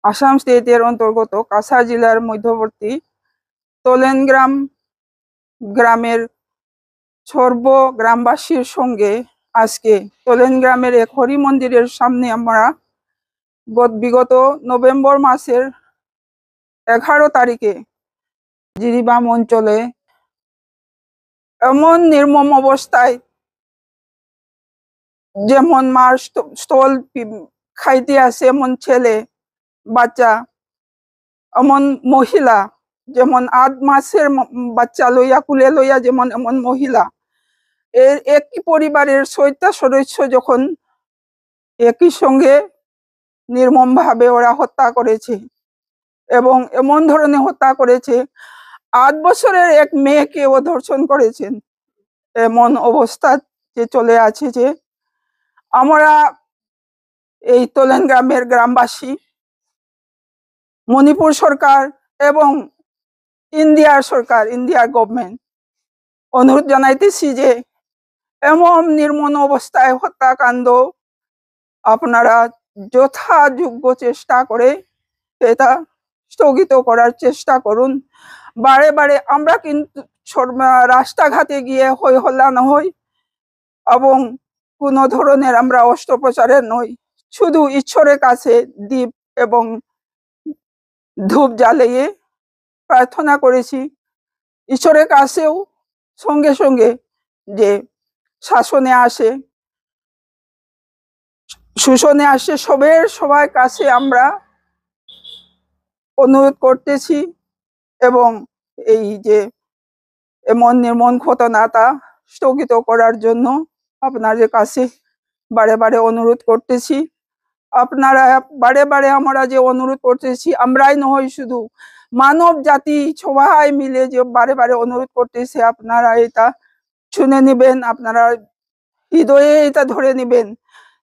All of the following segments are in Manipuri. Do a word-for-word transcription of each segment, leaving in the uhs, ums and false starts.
আসাম স্টেটের অন্তর্গত কাছাড় জেলার মধ্যবর্তী তলেনগ্রাম গ্রামের সর্ব গ্রামবাসীর সঙ্গে আজকে তলেনগ্রামের এক হরি মন্দিরের সামনে আমরা গত বিগত নভেম্বর মাসের এগারো তারিখে জিরিবাম অঞ্চলে এমন নির্মম অবস্থায়, যেমন মার স্ত- স্থল পি- খাইতে আসে এমন ছেলে, বাচ্চা, এমন মহিলা, যেমন আট মাসের ম- বাচ্চা লইয়া, কুলে লইয়া যেমন এমন মহিলা, এর একই পরিবারের ছয়টা সদস্য যখন একই সঙ্গে নির্মমভাবে ওরা হত্যা করেছে এবং এমন ধরনের হত্যা করেছে, আট বছরের এক মেয়েকেও ধর্ষণ করেছেন। এমন অবস্থা যে চলে আছে যে আমরা এই তলেন গ্রামের গ্রামবাসী মণিপুর সরকার এবং ইন্ডিয়ার সরকার, ইন্ডিয়ার গভর্নমেন্ট অনুরোধ জানাইতেছি যে এমন নির্মম অবস্থায় হত্যাকাণ্ড আপনারা যথাযোগ্য চেষ্টা করে এটা স্থগিত করার চেষ্টা করুন। বারে বারে আমরা কিন্তু সর- রাস্তাঘাটে গিয়ে হই হল্লা না হই এবং কোনো ধরনের আমরা অস্ত্রোপচারে নই, শুধু ঈশ্বরের কাছে দীপ এবং ধূপ জ্বালিয়ে প্রার্থনা করেছি ঈশ্বরের কাছেও, সঙ্গে সঙ্গে যে শাসনে আসে, শোষণে আসে, সবের সবার কাছে আমরা অনুরোধ করতেছি এবং এই যে এমন নির্মম ঘটনাটা স্থগিত করার জন্য আপনাদের কাছে বারে বারে অনুরোধ করতেছি। আপনারা বারে বারে আমরা যে অনুরোধ করতেছি, আমরাই নহয় শুধু, মানব জাতি সবাই মিলে যে বারে বারে অনুরোধ করতেছে, আপনারা এটা শুনে নেবেন, আপনারা হৃদয়ে এটা ধরে নেবেন,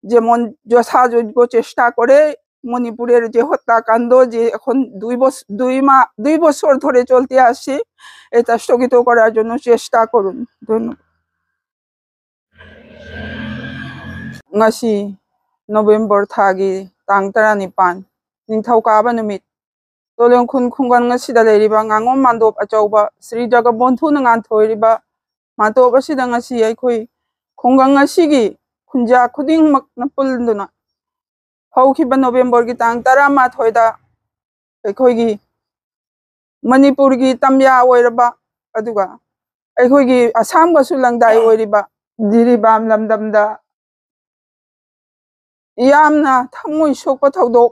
যেমন যথাযোগ্য চেষ্টা করে মণিপুরের যে হত্যাকাণ্ড যে এখন দুই বছর, দুই মা দুই বছর ধরে চলতে আসছে, এটা স্থগিত করার জন্য চেষ্টা করুন। ধন্যবাদ। Ngasi November thagi tang tara ni pan ꯅꯤꯡꯊꯧꯀꯥꯕ ꯅꯨꯃꯤꯠ꯫ ꯇꯣꯂꯦꯝꯈꯨꯟ ꯈꯨꯡꯒꯪ ꯑꯁꯤꯗ ꯂꯩꯔꯤꯕ ꯉꯥꯉꯣꯝ ꯃꯥꯟꯗꯣꯞ ꯑꯆꯧꯕ ꯁ꯭ꯔꯤ ꯖꯒꯕꯣꯟꯊꯨꯅ ꯉꯥꯟꯊꯣꯏꯔꯤꯕ ꯃꯥꯟꯗꯣꯞ ꯑꯁꯤꯗ ꯉꯁꯤ ꯑꯩꯈꯣꯏ ꯈꯨꯡꯒꯪ ꯑꯁꯤꯒꯤ ꯈꯨꯟꯖꯥ ꯈꯨꯗꯤꯡꯃꯛꯅ ꯄꯨꯟꯗꯨꯅ ꯍꯧꯈꯤꯕ ꯅꯣꯕꯦꯝꯕꯔꯒꯤ ꯇꯥꯡ ꯇꯔꯥꯃꯥꯊꯣꯏꯗ ꯑꯩꯈꯣꯏꯒꯤ ꯃꯅꯤꯄꯨꯔꯒꯤ ꯇꯝꯌꯥ ꯑꯣꯏꯔꯕ, ꯑꯗꯨꯒ ꯑꯩꯈꯣꯏꯒꯤ ꯑꯁꯥꯝꯒꯁꯨ ꯂꯪꯗꯥꯏ ꯑꯣꯏꯔꯤꯕ ꯖꯤꯔꯤꯕꯥꯝ ꯂꯝꯗꯝꯗ ꯌꯥꯝꯅ ꯊꯃꯣꯏ ꯁꯣꯛꯄ ꯊꯧꯗꯣꯛ,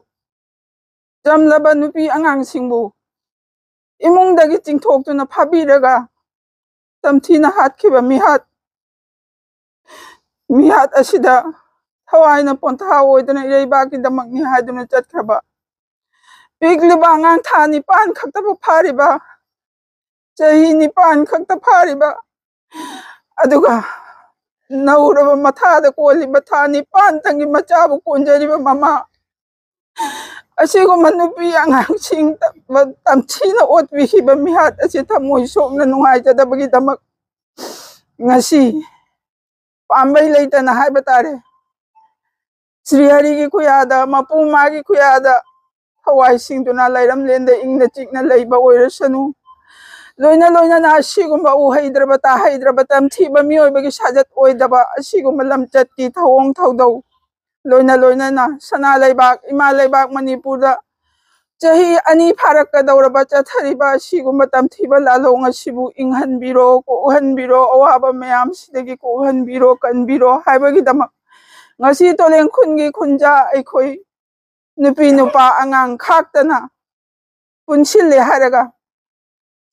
ꯆꯝꯂꯕ ꯅꯨꯄꯤ ꯑꯉꯥꯡꯁꯤꯡꯕꯨ ꯏꯃꯨꯡꯗꯒꯤ ꯆꯤꯡꯊꯣꯛꯇꯨꯅ ꯐꯥꯕꯤꯔꯒ ꯇꯝꯊꯤꯅ ꯍꯥꯠꯈꯤꯕ ꯃꯤꯍꯥꯠ, ꯃꯤꯍꯥꯠ ꯑꯁꯤꯗ ꯊꯋꯥꯏꯅ ꯄꯣꯟꯊꯥ ꯑꯣꯏꯗꯅ ꯏꯔꯩꯕꯥꯛꯀꯤꯗꯃꯛꯅꯤ ꯍꯥꯏꯗꯨꯅ ꯆꯠꯈ꯭ꯔꯕ ꯄꯤꯛꯂꯤꯕ ꯑꯉꯥꯡ ꯊꯥ ꯅꯤꯄꯥꯟ ꯈꯛꯇꯕꯨ ꯐꯥꯔꯤꯕ, ꯆꯍꯤ ꯅꯤꯄꯥꯟ ꯈꯛꯇ ꯐꯥꯔꯤꯕ, ꯑꯗꯨꯒ ꯅꯧꯔꯕ ꯃꯊꯥꯗ ꯀꯣꯜꯂꯤꯕ ꯊꯥ ꯅꯤꯄꯥꯟꯇꯪꯒꯤ ꯃꯆꯥꯕꯨ ꯀꯣꯟꯖꯔꯤꯕ ꯃꯃꯥ ꯑꯁꯤꯒꯨꯝꯕ ꯅꯨꯄꯤ ꯑꯉꯥꯡꯁꯤꯡ ꯇꯝꯊꯤꯅ ꯑꯣꯠꯄꯤꯈꯤꯕ ꯃꯤꯍꯥꯠ ꯑꯁꯤ ꯊꯃꯣꯏ ꯁꯣꯛꯅ ꯅꯨꯡꯉꯥꯏꯖꯗꯕꯒꯤꯗꯃꯛ ꯉꯁꯤ ꯄꯥꯝꯕꯩ ꯂꯩꯇꯅ ꯍꯥꯏꯕ ꯇꯥꯔꯦ, ꯁ꯭ꯔꯤ ꯍꯔꯤꯒꯤ ꯈꯨꯌꯥꯗ, ꯃꯄꯨ ꯃꯥꯒꯤ ꯈꯨꯌꯥꯗ ꯊꯋꯥꯏ ꯁꯤꯡꯗꯨꯅ ꯂꯩꯔꯝꯂꯦꯟꯗ ꯏꯪꯅ ꯆꯤꯛꯅ ꯂꯩꯕ ꯑꯣꯏꯔꯁꯅꯨ꯫ ꯂꯣꯏꯅ ꯂꯣꯏꯅꯅ ꯑꯁꯤꯒꯨꯝꯕ ꯎꯍꯩꯗ꯭ꯔꯕ ꯇꯥꯍꯩꯗ꯭ꯔꯕ ꯇꯝꯊꯤꯕ ꯃꯤꯑꯣꯏꯕꯒꯤ ꯁꯥꯖꯠ ꯑꯣꯏꯗꯕ ꯑꯁꯤꯒꯨꯝꯕ ꯂꯝꯆꯠꯀꯤ ꯊꯧꯑꯣꯡ ꯊꯧꯗꯧ, ꯂꯣꯏꯅ ꯂꯣꯏꯅꯅ ꯁꯅꯥ ꯂꯩꯕꯥꯛ, ꯏꯃꯥ ꯂꯩꯕꯥꯛ ꯃꯅꯤꯄꯨꯔꯗ ꯆꯍꯤ ꯑꯅꯤ ꯐꯥꯔꯛꯀꯗꯧꯔꯕ ꯆꯠꯊꯔꯤꯕ ꯑꯁꯤꯒꯨꯝꯕ ꯇꯝꯊꯤꯕ ꯂꯥꯂꯣꯡ ꯑꯁꯤꯕꯨ ꯏꯪꯍꯟꯕꯤꯔꯣ, ꯀꯣꯛꯍꯟꯕꯤꯔꯣ, ꯑꯋꯥꯕ ꯃꯌꯥꯝꯁꯤꯗꯒꯤ ꯀꯣꯛꯍꯟꯕꯤꯔꯣ, ꯀꯟꯕꯤꯔꯣ ꯍꯥꯏꯕꯒꯤꯗꯃꯛ ꯉꯁꯤ ꯇꯣꯂꯦꯝ ꯈꯨꯟꯒꯤ ꯈꯨꯟꯖꯥ ꯑꯩꯈꯣꯏ ꯅꯨꯄꯤ ꯅꯨꯄꯥ ꯑꯉꯥꯡ ꯈꯥꯛꯇꯅ ꯄꯨꯟꯁꯤꯜꯂꯦ ꯍꯥꯏꯔꯒ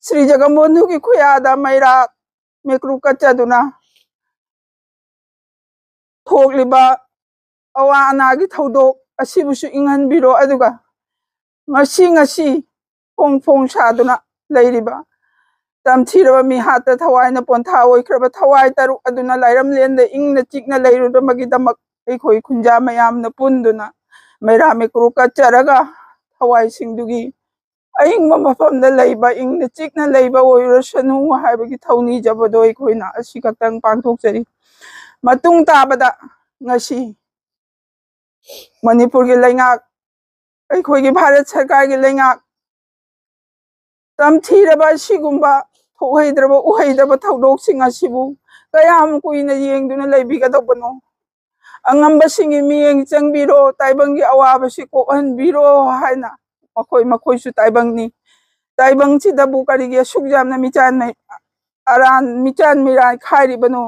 ꯁ꯭ꯔꯤ ꯖꯒꯟꯕꯣꯟꯙꯨꯒꯤ ꯈꯨꯌꯥꯗ ꯃꯩꯔꯥ ꯃꯤꯀ꯭ꯔꯨ ꯀꯠꯆꯗꯨꯅ ꯊꯣꯛꯂꯤꯕ ꯑꯋꯥ ꯑꯅꯥꯒꯤ ꯊꯧꯗꯣꯛ ꯑꯁꯤꯕꯨꯁꯨ ꯏꯪꯍꯟꯕꯤꯔꯣ, ꯑꯗꯨꯒ ꯉꯁꯤ ꯉꯁꯤ ꯐꯣꯡ ꯐꯣꯡ ꯁꯥꯗꯨꯅ ꯂꯩꯔꯤꯕ ꯇꯝꯊꯤꯔꯕ ꯃꯤꯍꯥꯠꯇ ꯊꯋꯥꯏꯅ ꯄꯣꯟꯊꯥ ꯑꯣꯏꯈ꯭ꯔꯕ ꯊꯋꯥꯏ ꯇꯔꯨꯛ ꯑꯗꯨꯅ ꯂꯥꯏꯔꯝꯂꯦꯟꯗ ꯏꯪꯅ ꯆꯤꯛꯅ ꯂꯩꯔꯨꯅꯕꯒꯤꯗꯃꯛ ꯑꯩꯈꯣꯏ ꯈꯨꯟꯖꯥ ꯃꯌꯥꯝꯅ ꯄꯨꯟꯗꯨꯅ ꯃꯩꯔꯥ ꯃꯤꯀ꯭ꯔꯨ ꯀꯠꯆꯔꯒ ꯊꯋꯥꯏꯁꯤꯡꯗꯨꯒꯤ ꯑꯏꯪꯕ ꯃꯐꯝꯗ ꯂꯩꯕ, ꯏꯪꯅ ꯆꯤꯛꯅ ꯂꯩꯕ ꯑꯣꯏꯔꯁꯅꯨ ꯍꯥꯏꯕꯒꯤ ꯊꯧꯅꯤꯖꯕꯗꯣ ꯑꯩꯈꯣꯏꯅ ꯑꯁꯤ ꯈꯛꯇꯪ ꯄꯥꯡꯊꯣꯛꯆꯔꯤ꯫ ꯃꯇꯨꯡ ꯇꯥꯕꯗ ꯉꯁꯤ ꯃꯅꯤꯄꯨꯔꯒꯤ ꯂꯩꯉꯥꯛ ꯑꯩꯈꯣꯏꯒꯤ ꯚꯥꯔꯠ ꯁꯔꯀꯥꯔꯒꯤ ꯂꯩꯉꯥꯛ ꯇꯝꯊꯤꯔꯕ ꯑꯁꯤꯒꯨꯝꯕ ꯊꯣꯛꯍꯩꯗ꯭ꯔꯕ ꯎꯍꯩꯗ꯭ꯔꯕ ꯊꯧꯗꯣꯛꯁꯤꯡ ꯑꯁꯤꯕꯨ ꯀꯌꯥꯝ ꯀꯨꯏꯅ ꯌꯦꯡꯗꯨꯅ ꯂꯩꯕꯤꯒꯗꯧꯕꯅꯣ? ꯑꯉꯝꯕꯁꯤꯡꯒꯤ ꯃꯤꯠꯌꯦꯡ ꯆꯪꯕꯤꯔꯣ, ꯇꯥꯏꯕꯪꯒꯤ ꯑꯋꯥꯕꯁꯤ ꯀꯣꯛꯍꯟꯕꯤꯔꯣ ꯍꯥꯏꯅ ꯃꯈꯣꯏ, ꯃꯈꯣꯏꯁꯨ ꯇꯥꯏꯕꯪꯅꯤ꯫ ꯇꯥꯏꯕꯪꯁꯤꯗꯕꯨ ꯀꯔꯤꯒꯤ ꯑꯁꯨꯛ ꯌꯥꯝꯅ ꯃꯤꯆꯥꯟ ꯃꯩ-, ꯑꯔꯥꯟ, ꯃꯤꯆꯥꯟ ꯃꯤꯔꯥꯏ ꯈꯥꯏꯔꯤꯕꯅꯣ?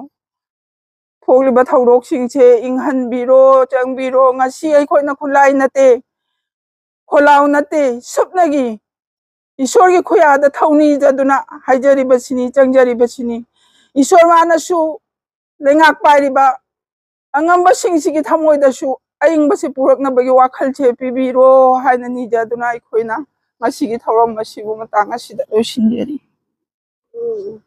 ꯊꯣꯛꯂꯤꯕ ꯊꯧꯗꯣꯛꯁꯤꯡꯁꯦ ꯏꯪꯍꯟꯕꯤꯔꯣ, ꯆꯪꯕꯤꯔꯣ꯫ ꯉꯁꯤ ꯑꯩꯈꯣꯏꯅ ꯈꯨꯠꯂꯥꯏ ꯅꯠꯇꯦ, ꯈꯣꯜꯂꯥꯎ ꯅꯠꯇꯦ, ꯁꯨꯞꯅꯒꯤ ꯏꯁꯣꯔꯒꯤ ꯈꯨꯌꯥꯗ ꯊꯧꯅꯤꯖꯗꯨꯅ ꯍꯥꯏꯖꯔꯤꯕꯁꯤꯅꯤ, ꯆꯪꯖꯔꯤꯕꯁꯤꯅꯤ꯫ ꯏꯁꯣꯔ ꯃꯥꯅꯁꯨ ꯂꯩꯉꯥꯛ ꯄꯥꯏꯔꯤꯕ ꯑꯉꯝꯕꯁꯤꯡꯁꯤꯒꯤ ꯊꯃꯣꯏꯗꯁꯨ ꯑꯏꯪꯕꯁꯤ ꯄꯨꯔꯛꯅꯕꯒꯤ ꯋꯥꯈꯜꯁꯦ ꯄꯤꯕꯤꯔꯣ ꯍꯥꯏꯅ ꯅꯤꯖꯗꯨꯅ ꯑꯩꯈꯣꯏꯅ ꯉꯁꯤꯒꯤ ꯊꯧꯔꯝ ꯑꯁꯤꯕꯨ ꯃꯇꯥꯡ ꯑꯁꯤꯗ ꯂꯣꯏꯁꯤꯟꯖꯔꯤ꯫ ꯎꯝ꯫